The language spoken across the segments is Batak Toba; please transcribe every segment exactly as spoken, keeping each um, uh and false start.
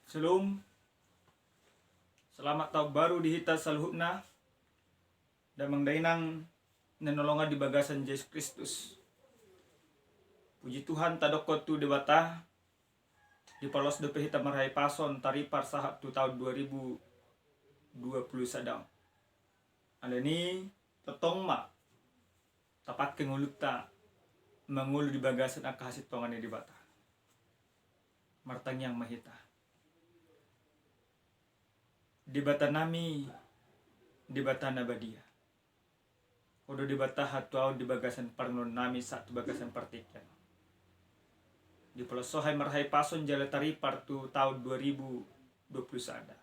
Shalom. Selamat tahun baru di hita saluhutna. Damang dainang na hinaholongan di bagasan Jesus Kristus. Puji Tuhan, tadokkon tu Debata, dipaloas dope hita marhahipason taripar sahat tu taon dua ribu dua puluh sada on. Alani tongtong ma tapangke ngolunta mangolu di bagasan angka hasintongan ni Debata. Martangiang ma hita. Debata nami, Debata na badia. Ho do Debata hatuaon di bagasan parngoluon nami sahat tu bagasan partingkian. Dipaloas Ho hami marhahipason jala taripar tu taon dua ribu dua puluh sada.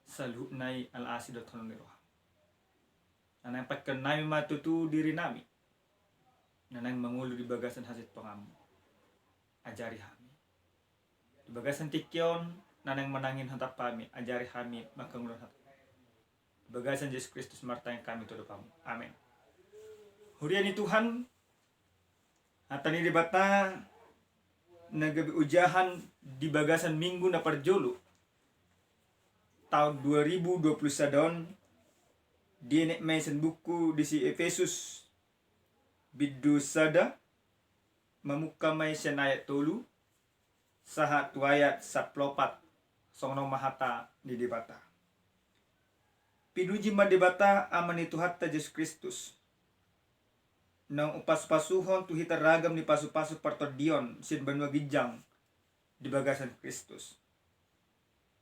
Saluhutna i ala asi dohot holong ni roha. Na naeng pangkeon nami ma tutu diri nami na naeng mangolu di bagasan hasintonganMu. Ajari hami. Di bagasan tingki on na naeng manangihon hatangKami, ajari hami mangkangoluhon hatangKami. Di bagasan Jesus Kristus martangiang hami tu adopanMu. Amen. Huria ni Tuhan, hata ni Debata na gabe ojahan di bagasan minggu na parjolo taon dua ribu dua puluh sada on, dienet ma i sian buku disi Epesus bindu sada, mamungka ma i sian ayat tolu sahat tu ayat sampulu opat. Songon on ma hata ni Debata. Pinuji ma Debata Ama ni Tuhanta Jesus Kristus, naung umpasupasuhon tu hita ragam ni pasupasu partondion sian banua ginjang di bagasan Kristus.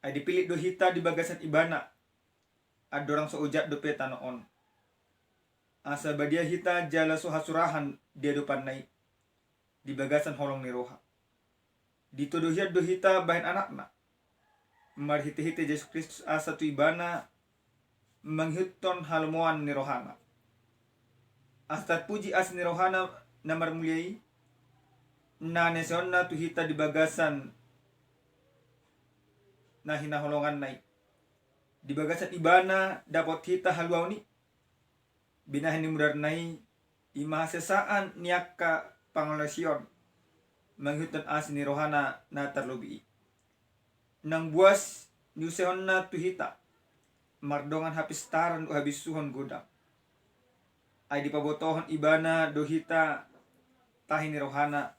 Ai dipillit do hita di bagasan Ibana, andorang so ojak dope tano on, asa badia hita jala so hasurahan di adopanna i di bagasan holong ni roha. Ditodo hian do hita bahen anakna marhitehite Jesus Kristus, asa tu Ibana mangihuthon halomoan ni rohana. Asa tarpuji asi ni rohana na marmulia i, na niasaionna tu hita di bagasan na hinaholonganna i. Di bagasan Ibana dapot hita haluaon i. Binahen ni mudarna i, i ma hasesaan ni angka pangalaosion mangihuthon asi ni rohana na tarlobi i. Nang buas niuseonna tu hita mardongan hapistaran dohot habisuhon godang. Ai dipabotohon Ibana do hita tahi ni rohana,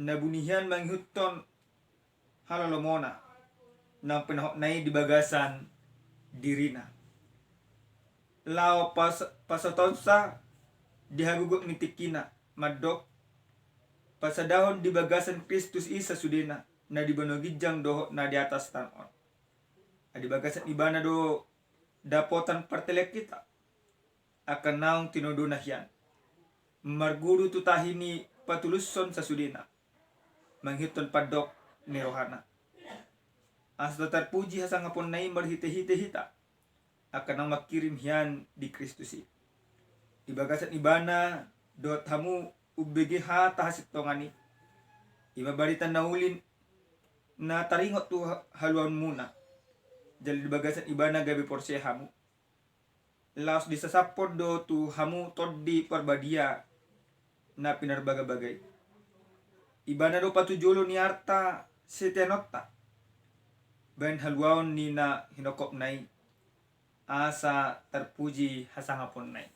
na buni hian mangihuthon halolomona naung pinahotna i di bagasan dirina, laho pas-, pasahatonsa di hagogotan ni tingkina, mandok pasadahon di bagasan Kristus i sasudena, na di banua ginjang dohot na di atas tano on. Ai di bagasan Ibana do dapotan partelean hita angka naung tinodona hian, marguru tu tahi ni patulushon sasudena, mangihuthon pandok ni rohana. Asa tarpuji hasangaponna i marhitehite hita angka naung mangkirim hian di Kristus i. Di bagasan Ibana dohot hamu umbege hata hasintongan i, i ma barita na uli na taringot tu ha-, haluaonmuna. Jala di bagasan Ibana gabe porsea hamu, laos disasaphon do tu hamu Tondi Parbadia na pinarbagabaga i. Ibana do patujolo ni arta seteanonta bahen haluaon ni na hinongkopna i, asa tarpuji hasangaponna i.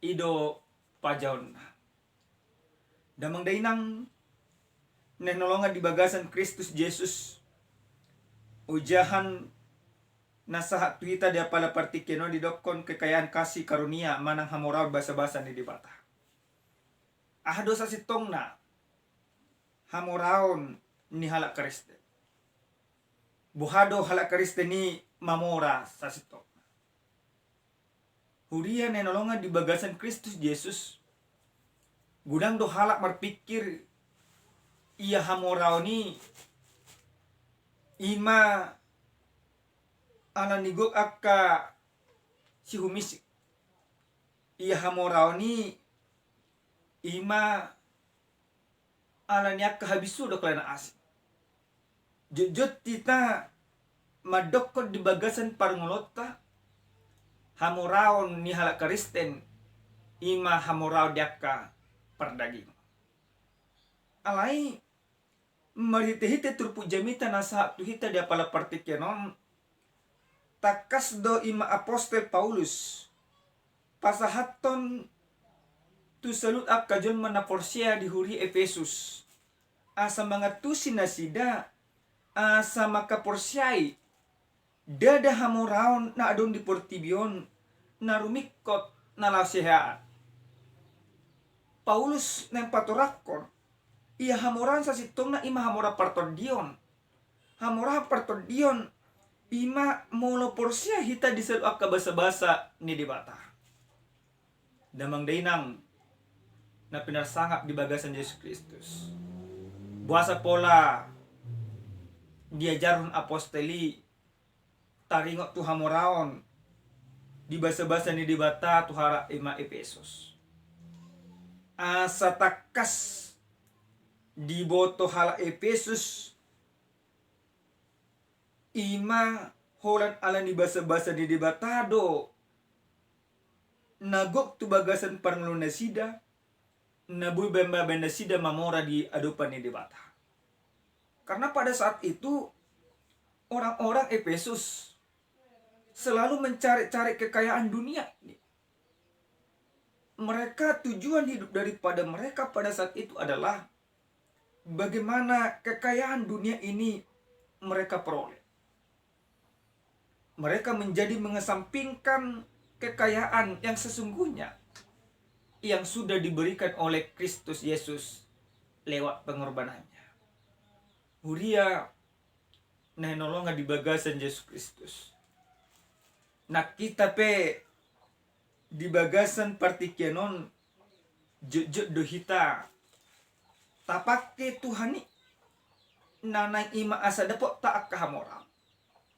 I do pajaonna. Damang dainang na hinaholongan di bagasan Kristus Jesus, ojahan na sahat tu hita di apala partingkian on didokkon kekayaan kasih karunia manang hamoraon basabasa ni Debata. Aha do sasintongna hamoraon ni halak Kristen? Boha do halak Kristen i mamora sasintongna? Huria na hinaholongan di bagasan Kristus Jesus, godang do halak marpikir ia hamoraon i, i ma ala ni gok angka sihumisik. Ia hamoraon i, i ma ala ni angka habisuhon dohot kalena asing. Jotjot hita mandokkon di bagasan parngoluonta, hamoraon ni halak Kristen i ma hamoraon di angka pardagingon. Alai Marhite-hite turpuk jamita na sahat tu hita di apala partingkian on, tangkas do i ma apostel Paulus pasahathon tu saluhut angka jolma na porsea di huria Epesus, asa mangantusi nasida asa mangkaporseai ndada hamoraon na adong di portibi on na rumingkot na laho siahaan. Paulus naeng patorangkon, ia hamoraon sasintongna i ma hamoraon partondion. Hamoraon partondion i ma molo porsea hita di saluhut angka basa-basa ni Debata. Damang dainang na pinarsangap di bagasan Jesus Kristus, boasa pola diajarhon apostel i taringot tu hamoraon di basa-basa ni Debata tu halak i ma Epesus? Asa tangkas diboto halak Epesus i ma holan ala ni basa-basa ni Debata do na gok tu bagasan parngoluon nasida, na boi baen-baen nasida mamora di adopan ni Debata. Karena pada saat itu orang-orang Epesus selalu mencari-cari kekayaan dunia ini. Mereka, tujuan hidup daripada mereka pada saat itu adalah bagaimana kekayaan dunia ini mereka peroleh. Mereka menjadi mengesampingkan kekayaan yang sesungguhnya yang sudah diberikan oleh Kristus Yesus lewat pengorbanannya. Huria na hinaholongan di bagasan Jesus Kristus. Nang hita pe di bagasan partingkian on, jotjot do hita tapangke Tuhan i na naeng i ma asa dapotta angka hamoraon.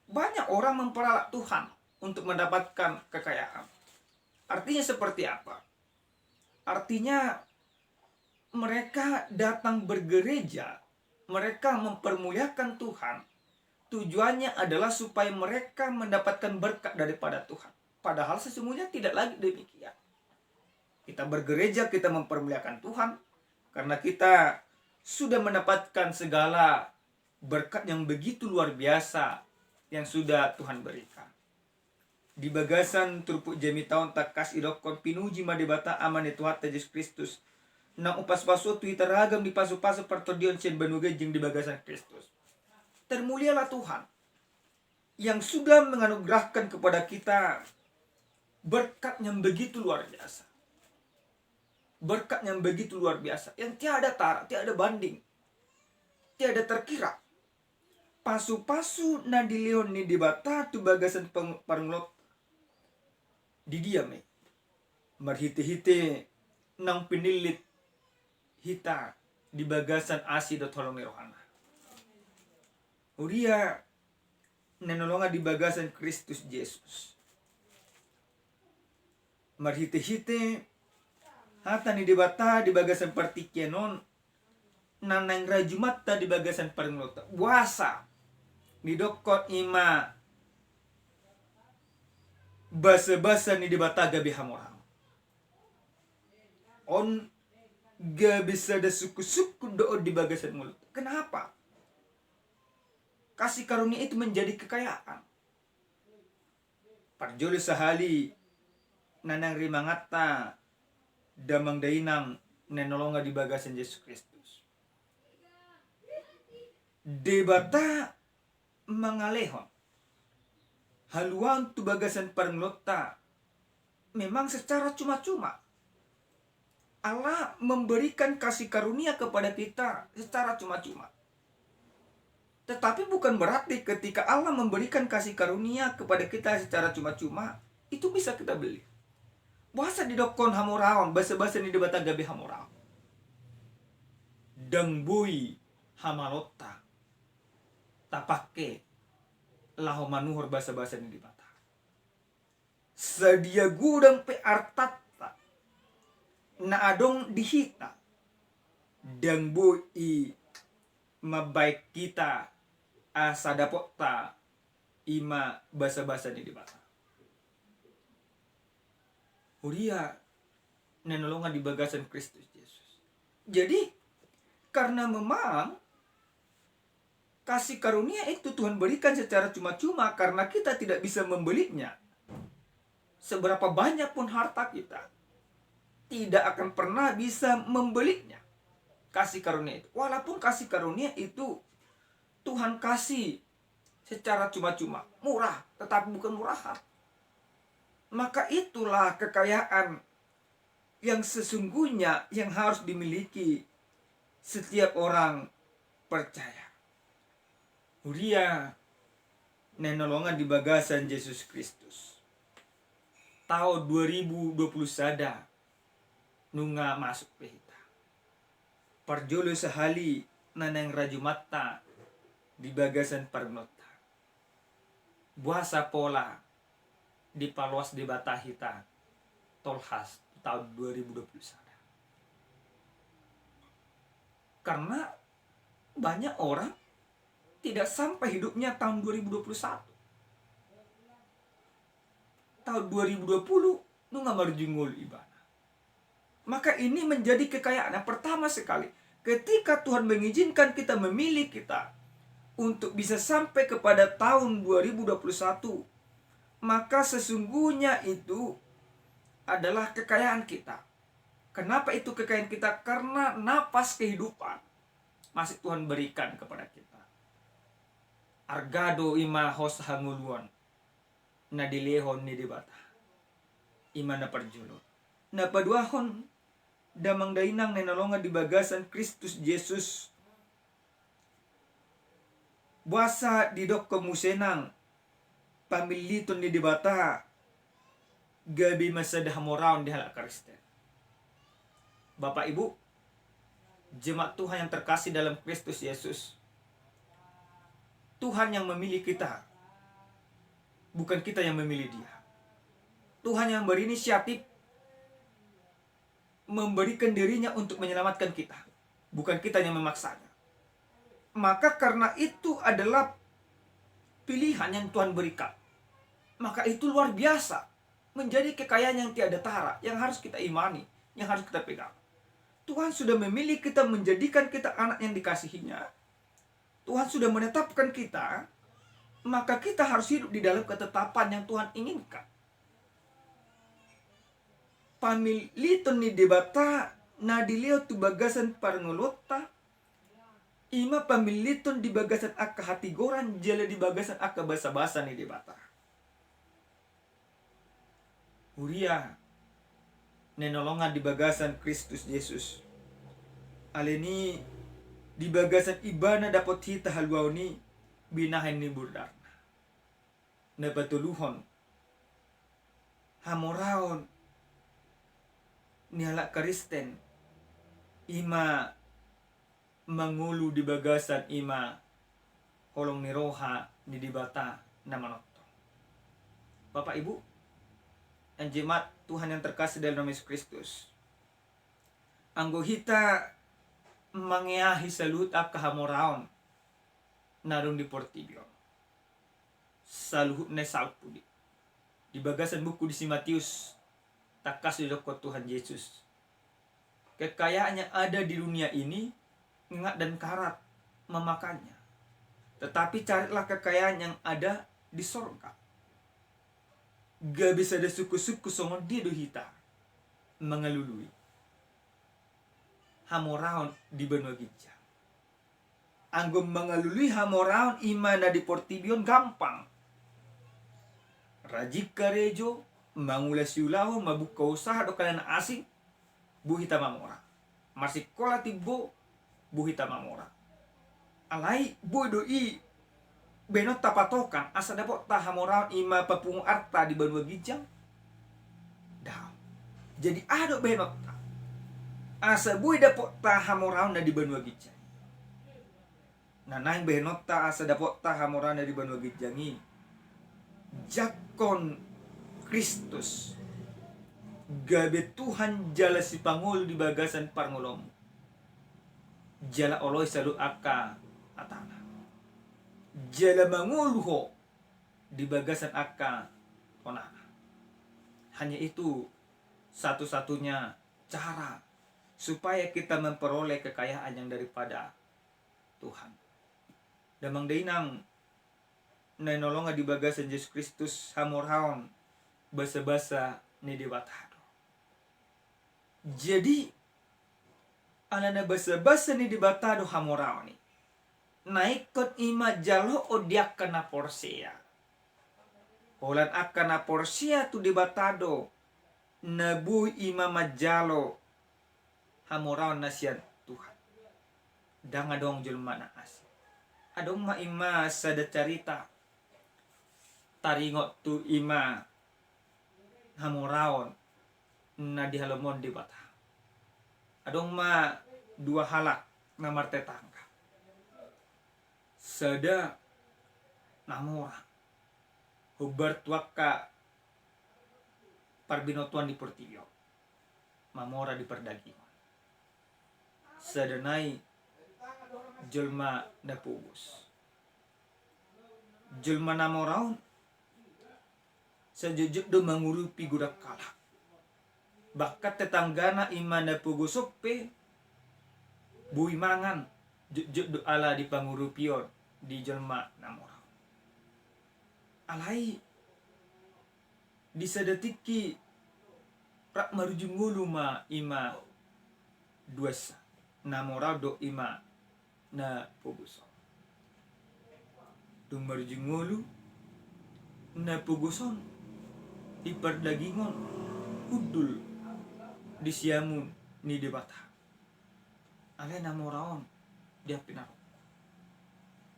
Banyak orang memperalap Tuhan untuk mendapatkan kekayaan. Artinya seperti apa? Artinya mereka datang bergereja, mereka mempermuliakan Tuhan, tujuannya adalah supaya mereka mendapatkan berkat daripada Tuhan. Padahal sesungguhnya tidak lagi demikian. Kita bergereja, kita mempermuliakan Tuhan karena kita sudah mendapatkan segala berkat yang begitu luar biasa yang sudah Tuhan berikan. Di bagasan turpuk jamita on tangkas didokkon, pinuji ma Debata Ama ni Tuhanta Jesus Kristus, naung umpasupasu tu hita ragam di pasupasu partondion sian banua ganjang di bagasan Kristus. Termulialah Tuhan yang sudah menganugerahkan kepada kita berkat yang begitu luar biasa. Berkat yang begitu luar biasa, yang tiada tara, tiada banding, tiada terkira. Pasupasu na dilehon ni Debata tu bagasan peng-, parngoluon. Di dia ma i? Marhite-hite naung pinillit hita di bagasan asi dohot holong ni rohana. Huria na hinaholongan di bagasan Kristus Jesus. Marhite-hite hata ni Debata di bagasan partingkian on, na naeng rajumanta di bagasan parngoluonta. Boasa didokkon i ma basa-basa ni Debata gabe hamoraon? On gabe sada sungkun-sungkun do on di bagasan ngolunta. Kenapa? Kasih karunia itu menjadi kekayaan. Parjolo sahali na naeng rimanganta damang dainang na hinaholongan di bagasan Jesus Kristus. Debata mangalehon haluaon tu bagasan parngoluonta memang secara cuma-cuma. Allah memberikan kasih karunia kepada kita secara cuma-cuma. Tetapi bukan berarti ketika Allah memberikan kasih karunia kepada kita secara cuma-cuma, itu bisa kita beli. Boasa didokkon hamoraon, basa-basa ni Debata gabe hamoraon? Ndang boi hamaloonta tapangke laho manuhor basa-basa ni Debata. Sadia godang pe artanta na adong di hita, ndang boi i mambahen hita asa dapotta i ma basa-basa ni Debata. Huria na hinaholongan di bagasan Kristus Jesus. Jadi, karena memang Kasih karunia itu Tuhan berikan secara cuma-cuma karena kita tidak bisa membelinya. Seberapa banyak pun harta kita, tidak akan pernah bisa membelinya kasih karunia itu. Walaupun kasih karunia itu Tuhan kasih secara cuma-cuma, murah, tetapi bukan murahan. Maka itulah kekayaan yang sesungguhnya yang harus dimiliki setiap orang percaya. Huria na hinaholongan di bagasan Jesus Kristus. Taon dua ribu dua puluh sada nunga masuk pe hita. Parjolo sahali na naeng rajumanta di bagasan parngoluonta. Boasa pola dipaloas Debata hita tolhas taon dua ribu dua puluh sada? Karena banyak orang tidak sampai hidupnya tahun dua ribu dua puluh satu. Tahun dua ribu dua puluh nunga marujung ngolu ibana. Maka ini menjadi kekayaan. Yang pertama sekali, ketika Tuhan mengizinkan kita, memilih kita untuk bisa sampai kepada tahun dua ribu dua puluh satu, maka sesungguhnya itu adalah kekayaan kita. Kenapa itu kekayaan kita? Karena napas kehidupan masih Tuhan berikan kepada kita. Arga do i ma hosa hangoluan na dilehon ni Debata. I ma na parjolo. Na paduahon, damang dainang na hinaholongan di bagasan Kristus Jesus, boasa didokkon muse nang pamilliton ni Debata gabe ma sada hamoraon di halak Kristen? Bapak Ibu, jemaat Tuhan yang terkasih dalam Kristus Yesus, Tuhan yang memilih kita, bukan kita yang memilih Dia. Tuhan yang berinisiatif memberikan dirinya untuk menyelamatkan kita, bukan kita yang memaksanya. Maka karena itu adalah pilihan yang Tuhan berikan. Maka itu luar biasa, menjadi kekayaan yang tiada tara, yang harus kita imani, yang harus kita pegang. Tuhan sudah memilih kita, menjadikan kita anak yang dikasihinya. Tuhan sudah menetapkan kita, maka kita harus hidup di dalam ketetapan yang Tuhan inginkan. Pamilliton ni Debata na dilehon tu bagasan parngoluonta, i ma pamilliton di bagasan angka hatigoran jala di bagasan angka basabasa ni Debata. Huria na hinaholongan di bagasan Kristus Jesus, alani i di bagasan Ibana dapot hita haluaon i binahen ni bordarna. Na patoluhon, hamoraon ni halak Kristen i ma mangolu di bagasan i ma holong ni roha ni Debata na manongtong. Bapak Ibu, jemaat Tuhan yang terkasih dalam nama Yesus Kristus, anggo hita mangeahi saluhut angka hamoraon na adong di portibi on, saluhutna i saut pudi. Di bagasan buku di si Matius, tangkas didokkon Tuhan Jesus, kekayaan yang ada di dunia ini, ingat dan karat memakannya. Tetapi carilah kekayaan yang ada di sorga. Gabe sada sungkun-sungkun songon dia do hita mangalului hamoraon di banua ginjang? Anggo mangalului hamoraon i ma na di portibi on gampang. Rajin karejo, mangula siulahon, mambuka usaha dohot na asing, boi hita mamora. Marsikola timbo, boi hita mamora. Alai boi do i bahenonta patokan asa dapotta hamoraon i ma papungu arta di banua ginjang? Daong. Jadi aha do bahenonta asa boi dapotta hamoraon na di banua ginjang? Na naeng bahenonta asa dapotta hamoraon na di banua ginjang i, jangkon Kristus gabe Tuhan jala sipangolu di bagasan parngoluonmu. Jala oloi saluhut angka hatana. Jala mangolu ho di bagasan angka tonana. Hanya itu satu-satunya cara supaya kita memperoleh kekayaan yang daripada Tuhan. Damang dainang na hinaholongan di bagasan Jesus Kristus, hamoraon basabasa ni Debata do. Jadi alana basabasa ni Debata do hamoraon i, na ingkon i ma jaloon di angka na porsea. Holan angka na porsea tu Debata do na boi i ma manjalo hamoraon na sian Tuhan. Ndang adong jolma na asing. Adong ma i ma sada carita taringot tu i ma hamoraon na dihalomohon Debata. Adong ma dua halak na martetangga. Sada na mora hombar tu angka parbinotoan di portibi on, mamora di pardagingon. Sada nai jolma na pogos. Jolma na mora on sai jotjot do mangurupi godang halak. Bahkan tetanggana i ma na pogos on pe boi mangan jotjot do ala dipangurupi on di jolma na mora on. Alai di sada tingki rap marujung ngolu ma i ma duansa, na mora on dohot i ma na pogos on. Dung marujung ngolu, na pogos on di pardagingon hundul di siamun ni Debata. Alai na mora on diampehon.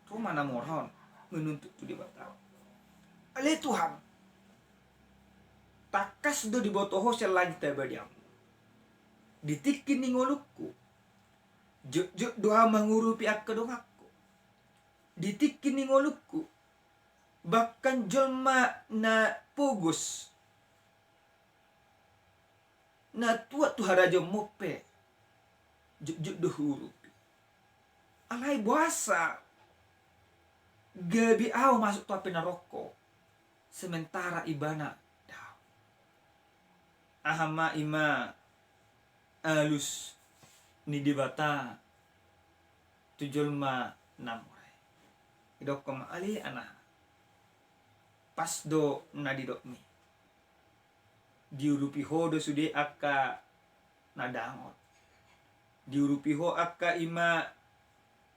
Ro ma na mora on manuntut tu Debata. Ale Tuhan, tangkas do diboto Ho sian langit abadianMu. Di tingki ni ngolungku, jotjot do Ahu mangurupi angka donganku. Di tingki ni ngolungku, bahkan jolma na pogos, na tuat tu harajaonMu pe jotjot do huurupi. Alai boasa gabe ahu masuk tu api naroko, sementara ibana dao? Aha ma i ma alus ni Debata tu jolma na mora i? Didokkon ma, ale anaha, pas do na didokmi. Diurupi ho do sude angka na dangot. Diurupi ho angka i ma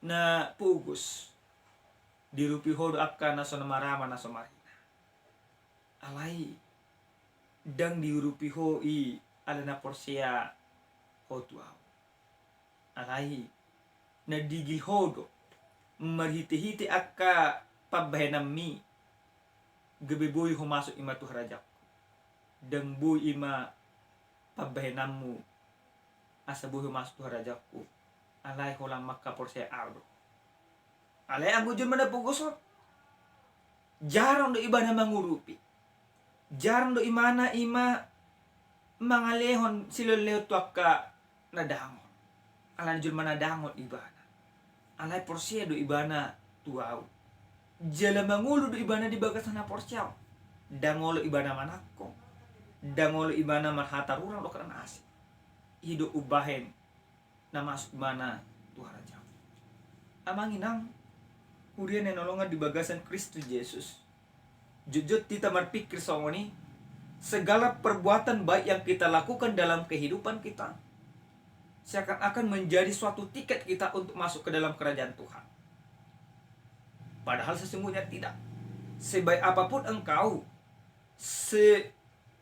na pogos. Diurupi ho do angka na so marama na so marina. Alai ndang diurupi ho i alana porsea ho tu ahu. Alai na digil ho do marhitehite angka pambahenanmi gabe boi ho masuk i ma tu harajaonku. Ndang boi i ma pambahenanmu asa boi ho masuk tu harajaonku. Alai holan mangkaporseai ahu do. Alai anggo jolma na pogos on, jarang do ibana mangurupi. Jarang do ibana i ma mangalehon silehonlehon tu angka na dangot. Alana jolma na dangot ibana. Alai porsea do ibana tu ahu. Jala mangolu do ibana di bagasan haporseaon. Ndang olo ibana manangko. Ndang olo ibana marhata rurang dohot na asing. I do umbahen na masuk ibana tu harajaon. Amang inang, huria na hinaholongan di bagasan Kristus Jesus, jotjot hita marpikir songon i, segala perbuatan baik yang kita lakukan dalam kehidupan kita seakan-akan menjadi suatu tiket kita untuk masuk ke dalam kerajaan Tuhan. Padahal sesungguhnya tidak. Sebaik apapun engkau, se-,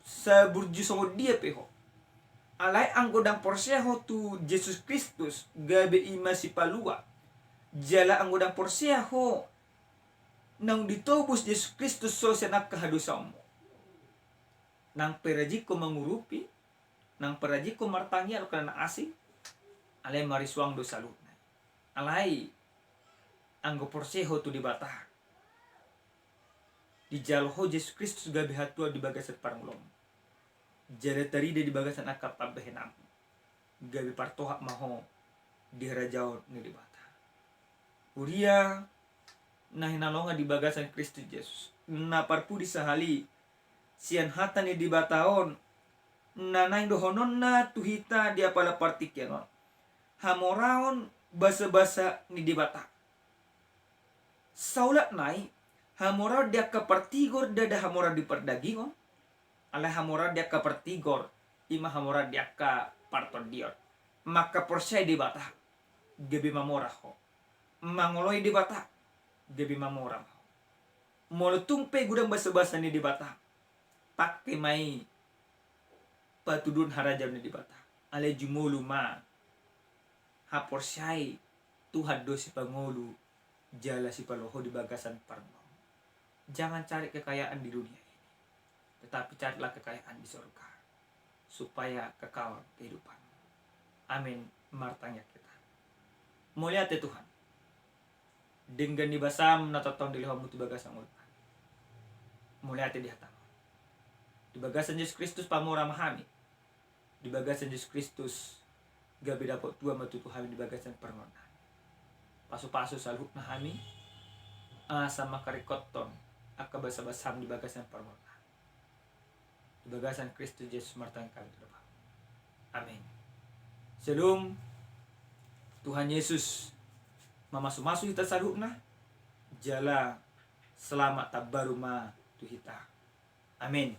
seburju songon dia pe ho, alai anggo ndang porsea ho tu Jesus Kristus gabe i ma sipalua, jala anggo ndang porsea ho naung ditobus Jesus Kristus ho sian angka hadosaonmu, nang pe rajin ho mangurupi, nang pe rajin ho martangiang dohot na asing, alai marisuang do saluhutna. Alai anggo porsea ho tu Debata, dijalo ho Jesus Kristus gabe hatuaon di bagasan parngoluonmu, jala tarida di bagasan angka pambahenanmu, gabe partohap ma ho di harajaon ni Debata. Huria na hinaholongan di bagasan Kristus Jesus, na parpudi sahali, sian hata ni Debata on na naeng dohononna tu hita di apala partingkian on, hamoraon basabasa ni Debata. Saulak nai, hamoraon di angka partigor ndada hamoraon di pardagingon, alai hamoraon di angka partigor ima hamoraon di angka partondion. Mangkaporsayai Debata, gabe mamora ho. Mangoloi Debata, gabe mamora ma ho. Molo tung pe godang basabasa ni Debata, pangke ma i patuduhon harajaon ni Debata. Alai jumolo ma haporseai Tuhan do sipangolu jala sipaloho di bagasan parngoluon. Jangan cari kekayaan di dunia ini, tetapi carilah kekayaan di sorga, supaya kekal kehidupanmu. Amin. Martangiang hita. Mauliate Tuhan, denggan ni basam na tongtong dilehonmu tu bagasan ngolunami. Mauliate di hatamu. Di bagasan Jesus Kristus pamora ma hami. Di bagasan Jesus Kristus gabe dapot tua ma tutu hami di bagasan parngoluonnami. Pasupasu saluhutna hami, asa mangkaringkothon angka basabasam di bagasan parngoluonnami. Di bagasan Kristus Jesus martangiang hami tu Debata. Amin. Syalom. Tuhan Yesus mamasumasu hita saluhutna, jala selamat tambaru ma tu hita. Amin.